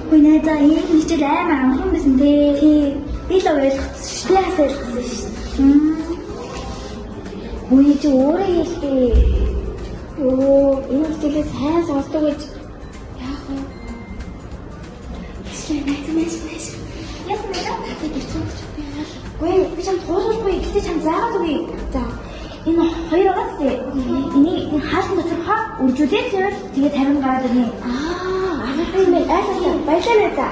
Хөөе найзаа, энэ хичээл амар амархан байсан те. Тий. Би л ойлгоцсон шүү. Би бас ойлгосон шүү. Хөөе чи өөрөө хэлээ. Өө, энэ хичээлээ сайн сонсдог гэж яах вэ? Хичээл найз найз найз. Яг найзаа би гэрч би яах. Үгүй би чамд хуулахгүй гэхдээ чам заагаад үгүй. За энэ хоёр байгаа зү. Энийг энэ хаалтан дотор хаа үржүүлээд тавиал тэгээд 50 гараад ирнэ. Аа, амархан юм байна. Ойлгосон. Баярлалаа найзаа.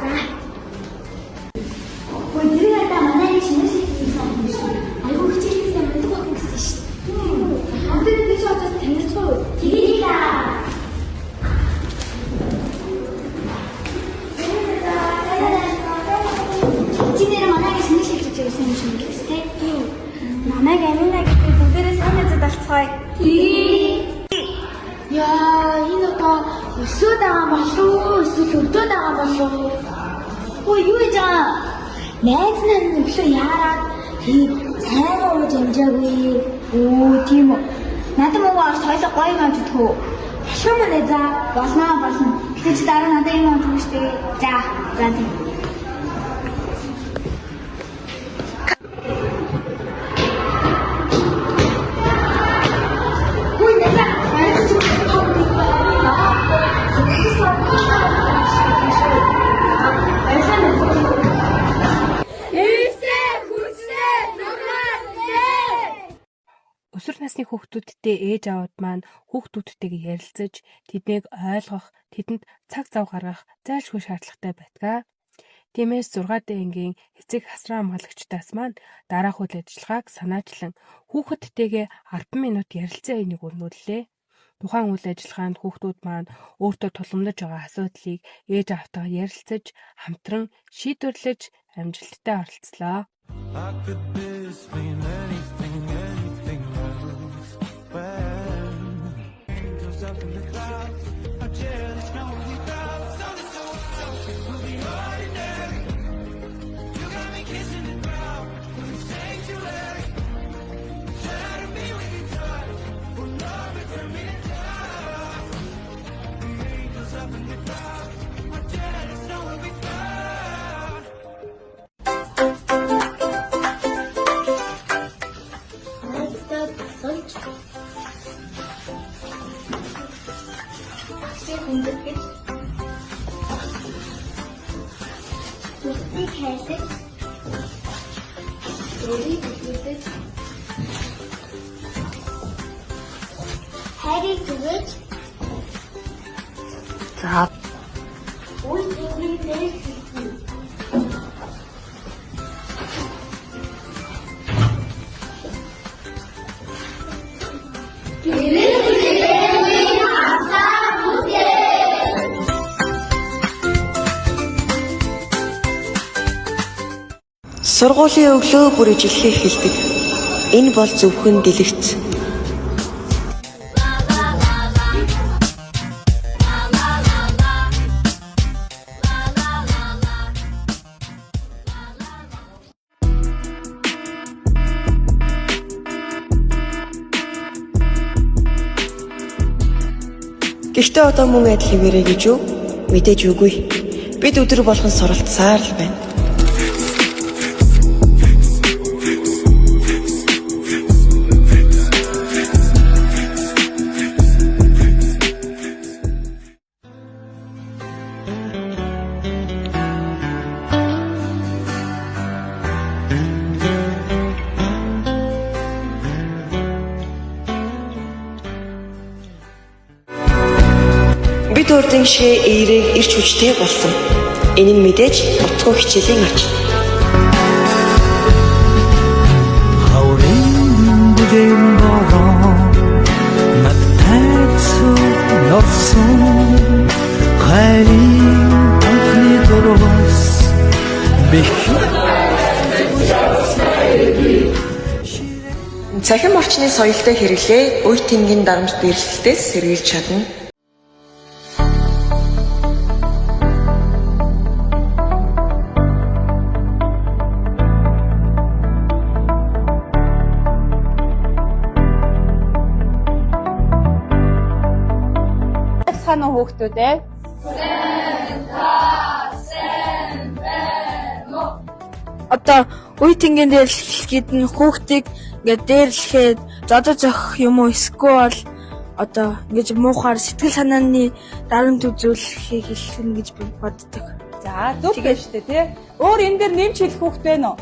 Үгүй тэр надаа манай нэг шинэ шийдсэн юм шүү. Айгуу хичээлээсээ мундаг охин гэсэн шүү. Хамтдаа би ч одоо танилцгүй. Тэгээд та. Чи нэр манай шинэ шийдэж ирсэн юм шиг гэсэн тий. Намайг Амина гэдэг бүгдээрээ сайн найзад болцгоё. Тий. Яа, энэ одоо өсөөд байгаа болов уу? Эсвэл өвдөд байгаа болов уу? Ой, юу хийж байгаа? Найз нар нь өглөө яарад тий цайгаа ууж амжаагүй. Өө, тийм үү. Надад мөнгө орж хоёлоо гоё юм авч идэх үү? Болох юм уу за? Болно болно. Гэтэ чи дараа надад юм авч өгнө шүү дээ. За, за тийм. Хүй найзаа. Өсвөр насны хүүхдүүдтэй ээж аавууд маань хүүхдүүдтэйгээ ярилцаж, тэднийг ойлгох, тэдэнд цаг зав гаргах зайлшгүй шаардлагатай байдаг. Тиймээс 6 дэх ангийн эцэг хасран хамгаалагчдаас маань дараах үйл ажиллагааг санаачлан хүүхэдтэйгээ 10 минут ярилцсан энийг өрнүүллээ. Тухайн үйл ажиллагаанд хүүхдүүд маань өөртөө тулгамдаж байгаа асуудлыг ээж аавтайгаа ярилцаж, хамтран шийдвэрлэж амжилттай оролцлоо. I could this mean anything, anything else? When angels up in the clouds are jealous, knowing we found something so wild, we'll be ordinary. You got me kissing the ground in the sanctuary. Shatter me with your touch, will love it turn me to dust. The angels up in the clouds are jealous, knowing we found. Найздаа тусалж багшийг хүндэтгэж бусдыг хайрлаж өөрийг итгэж хайрыг түгээж За үе тэнгэрийн дээр хэлдэг. Сургуулийн өглөө бүр ижилхий эхэлдэг. Энэ бол зөвхөн дэлгэц. Гэхдээ одоо мөн адил хэвээрээ гэж юу? Мэдээж үгүй. Бид өдөр болгон суралцсаар л байна. Бид урдын шээ эерэг ирч хүчтэй болсон. Энэ нь мэдээж утгүй хичээлийн ач. Хаврын бүлээн бороо надтай цуг норсон хайрын анхны дурвас бэх. Цахим орчны соёлтой хэрэглээ үе тэнгийн дарамт бэрхлэлтээс сэргийлж чадна. хүүхдүүд ээ? Одоо үе тэнгийн дээрлэхэд нь хүүхдийг ингээд дээрлэхэд зодож өгөх юм уу эсвэл одоо ингэж муухаар сэтгэл санааны дарамт үзүүлэхийг хэлнэ гэж би боддог. За, зөв байна шүү дээ, тий? Өөр энэ дээр нэмж хэлэх хүүхд байна уу?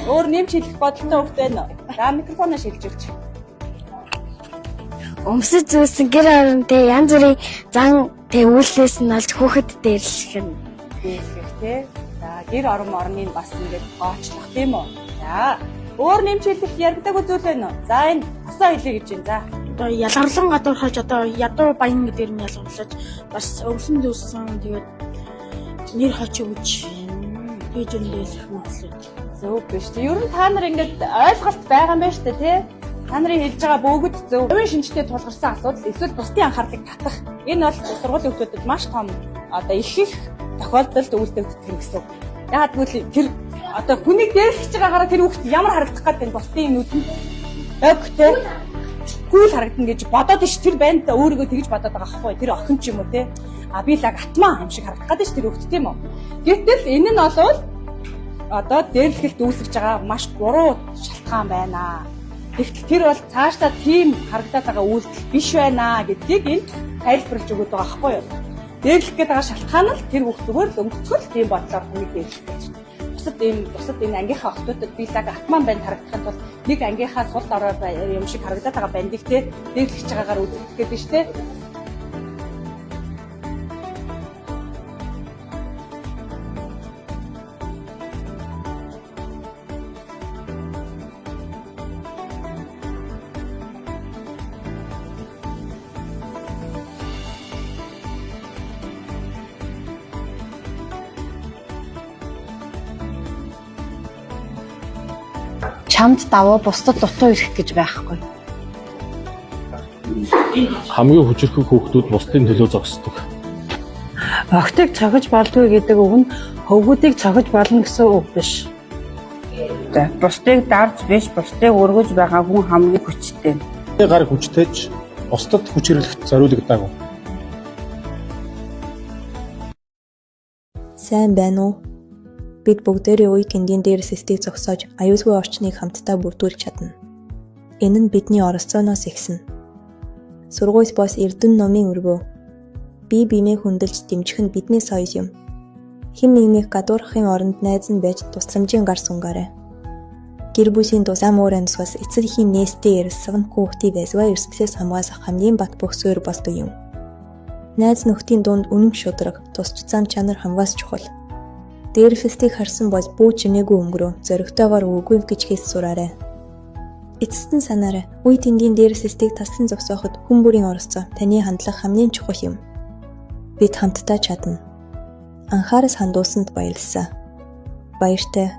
Өөр нэмж хэлэх бодолтой хүүхд байна уу? За, микрофоноо шилжүүлж. Өмсөж зүүсэн гэр оронтой янз бүрийн зан тэг үйлдэлээс нь олж хүүхэд дээрлэх нь. Дээрлэх, тий? За, гэр орон орныг бас ингээд гоочлох тийм үү? За, өөр нэмж хэлэх яригдаагүй зүйл байна уу? За, энэ тусаа хэлье гэж байна. За. Одоо ялгарлан гадуурхаж одоо ядуу баян гэдгээр нь ялгарлаж бас өвсөн дүүсэн тэгээд нэр хоч өгч тэгж юм дээрлэх мэтлээ. Зөв биш. Ер нь та нар ингээд ойлголт байгаа юм байна шүү дээ, тий? Та нарын хэлж байгаа бүгд зөв. Хувийн шинжтэй тулгарсан асуудал эсвэл бусдын анхаарлыг татах. Энэ бол сургуулийн хүүхдүүдэд маш том одоо их их тохиолдолд үйлдэгддэг юм гэсэн үг. Яагаад гэвэл тэр одоо хүнийг дээрлэж байгаагаараа тэр хүүхд ямар харагдах гээд байна бусдын нүдэнд ог тий гүйл харагдана гэж бодоод ш тэр банд өөрийгөө тэгж бодоод байгаа байхгүй тэр охин ч юм уу тий. А би л атмаа юм шиг харагдах гээд ш тэр хүүхд тийм үү. Гэтэл энэ нь болвол одоо дээрлэхэлт үүсгэж байгаа маш буруу шалтгаан байна. Тэгтэл тэр бол цаашдаа тийм харагдаад байгаа үйлдэл биш байна гэдгийг энд тайлбарлаж өгöd байгаа байхгүй юу? Дээрлэх гээд байгаа шалтгаан нь тэр хүүхд зүгээр л өнгөцгөл тийм бодлоор хүнийг дээрлэх гэж. Бусад ийм бусад энэ ангийнхаа охтуудад би лаг атман банд харагдахын тулд нэг ангийнхаа сул дорой юм шиг харагдаад байгаа бандыг те дээрлэж байгаагаар үзэгдэх гээд байна шүү дээ. Чамд давуу бусдад дутуу ирэх гэж байхгүй. Хамгийн хүчирхэг хүүхдүүд бусдын төлөө зогсдог. Охтыг цохиж болдгүй гэдэг үг нь хөвгүүдийг цохиж болно гэсэн үг биш. Бусдыг дарж биш, бусдыг өргөж байгаа хүн хамгийн хүчтэй. Гар хүчтэй ч бусдад хүч хэрэглэхэд зориулагдаагүй. Сайн байна уу? Бид бүгдээрээ үе тэндийн дээрсэлтийг зогсоож аюулгүй орчныг хамтдаа бүрдүүлж чадна. Энэ нь бидний оролцооноос ихсэн. Сургууль бос Эрдэнэ номын өргөө. Бие биенээ хүндэлж дэмжих нь бидний соёл юм. Хэн нэгнийг гадуурхахын оронд найз нь байж тусламжийн гар сунгаарай. Гэр бүлийн тусам уур амьсгаас эцэг эхийн нээстэй ярилцлага нь хүүхдийг аливаа эрсдлээс хамгаалах хамгийн бат бөх суурь болдог юм. Найз нөхдийн дунд үнэмш шударга, тусч зан чанар хамгаас чухал. Дээрэлтийг харсан бол бүү чимээгүй өнгөрөө, зоригтойгоор үгүй гэж хэлж сураарай. Эцэст нь санаарай. Үе тэндийн дээрэлтийг таслан зогсооход хүн бүрийн оролцоо таны хандлага хамгийн чухал юм. Бид хамтдаа чадна. Анхаарал хандуулсанд баярлалаа. Баяртай.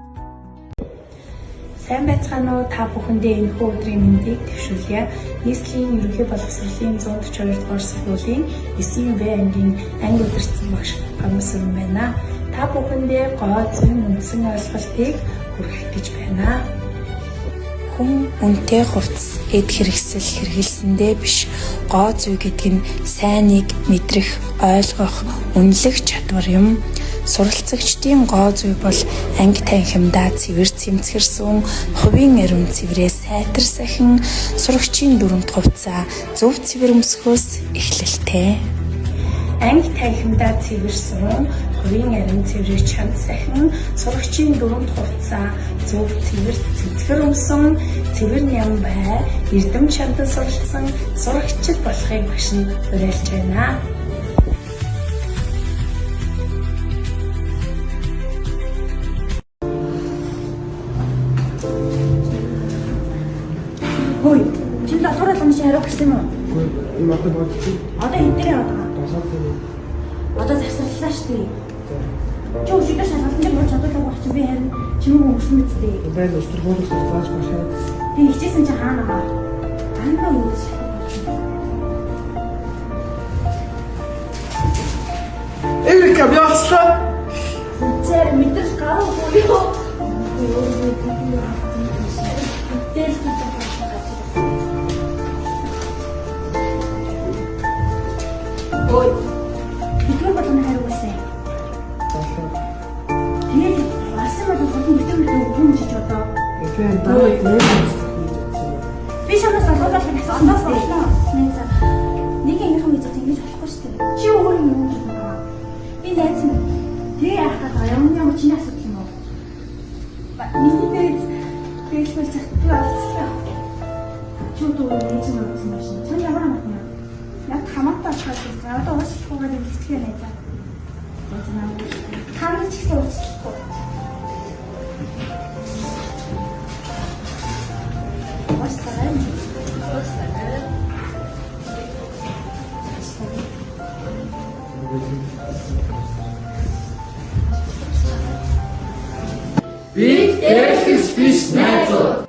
Сайн байцгаана уу, та бүхэндээ энэхүү өдрийн мэндийг дэвшүүлье. Нийслэлийн ерөнхий боловсролын 142 дугаар сургуулийн 9 В ангийн анги удирдсан багш Гамсүрэн байна. Та бүхэндээ гоо зүйн үндсэн ойлголтыг хүргэх гэж байна. Хүн үнэтэй хувцас, эд хэрэгсэл хэрэглэсэндээ биш, гоо зүй гэдэг нь сайныг мэдрэх, ойлгох, үнэлэх чадвар юм. Суралцагчдын гоо зүй бол анги танхимдаа цэвэр цэмцгэр сүүн, хувийн ариун цэврээ сайтар сахин, сурагчийн дүрэмт хувцаа зөв цэвэр өмсөхөөс эхлэлтэй. Анги танхимдаа цэвэр сүүн, хувийн ариун цэврийг чанд сахин, сурагчийн дүрэмт хувцаа зөв цэвэр цэмцгэр өмсөн, цэвэр ням бай, эрдэм чандан суралцсан сурагчид болохыг багш нь уриалж байна. Хөөе. Чи долгоор болгоно чи хариу гарсан юм уу? Үгүй одоо бодчих. Одоо хэд дээр яваад байгаа? Одоо завсарлаа шүү дээ. Чи өчигдөр шалгалтын дээр муу чадвар байх чинь би харин чимээгүй өнгөрсөн мэт дээ. Байл устэр буулгах зааж башаа. Би хичээсэн чи хаана байгаа? Дандаа юу гэж шалгах. Эрика би олцлоо. Зүгээр мэдрэл гаруу буюу. Тэгэл Ой. Би дараа нь нэр хийж бодсон юм. Би чамаас олгоод болох асуусан болно. Найзаа. Нэг ангийнхан гэж ингэж болохгүй шүү дээ. Чи өөр юм юу гэж байгаа. Би найз юм. Тэгээ яах вэ? Ямар ямар чиний асуудал юм уу? Миний дээд дээшлүүл чаддаг олцлоо. Чи одоо өөр ээж нь болсон байх шин. Чам ямар хамаатай юм? Над хамаатай очихоор байсан. Одоо уучлахгүйгээр юм хэцгээ найзаа. Та нар ч гэсэн уучлахгүй. Уучлаарай. Уучлаарай. Бид дээрлэгч биш найзууд.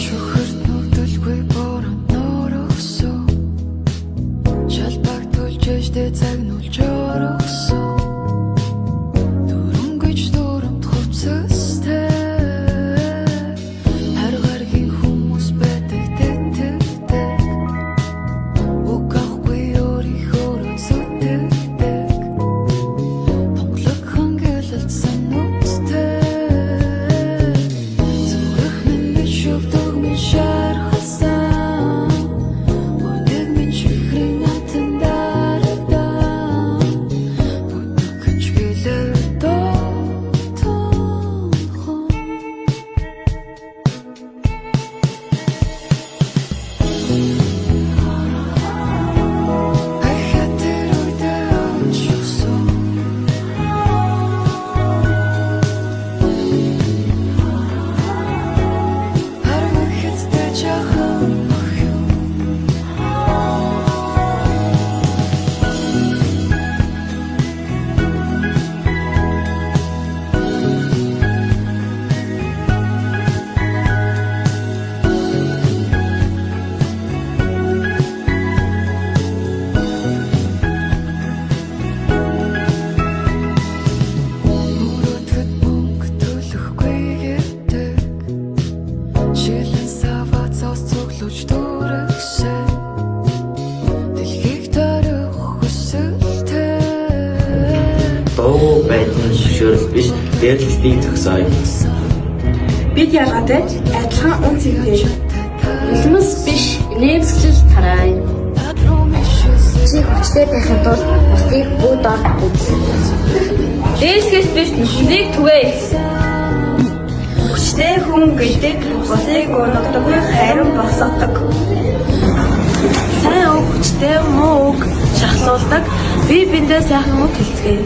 Шүхэрт нүгэлгүй борон нөрөгсөн. Шалбаг төлж ээжтэй загнуулж өргөсөн. Дөрөнгөж дүрэмт хувцастай. Хар гаргийн хүмүүс байдаг тэтгдэг. Үг авахгүй өөрийнхөө зүтгэдэг. Тунгалаг хангалалдсан нүдтэй. Зүрх минь биш өвдөг минь шархалсан. Өнөг минь чихрийн натан дарагдан. Бүтгэж гэлээ дотонхон. Ахиад тэр үедээ оншигсон. Харван хэцтэй жаахан охин. Мөрөөдөхөд мөнгө төлөхгүй гэдэг. Шилэн сава цос цуглуулж дүрэгшээ. Дэлхийг дөрөх хүсэлтэй. Дуугүй байдал нь зөвшөөрөл биш, дээрлэлтийг зогсооё. Бид ялгаатай ч адилхан үн цэнтэй. Нулимс биш, инээмсэглэл тараая. Над руу мишсэн. Чи хүчтэй байхын тулд бусдыг бүү дор үз. Дээшлэхээс биш нүхнийг түгээ. Хүчтэй хүн гэдэг бусдыг унагдаггүй харин босгодог. Сайн үг хүчтэй, муу үг шахлуулдаг. Бие биендээ сайхан үг хэлцгээе.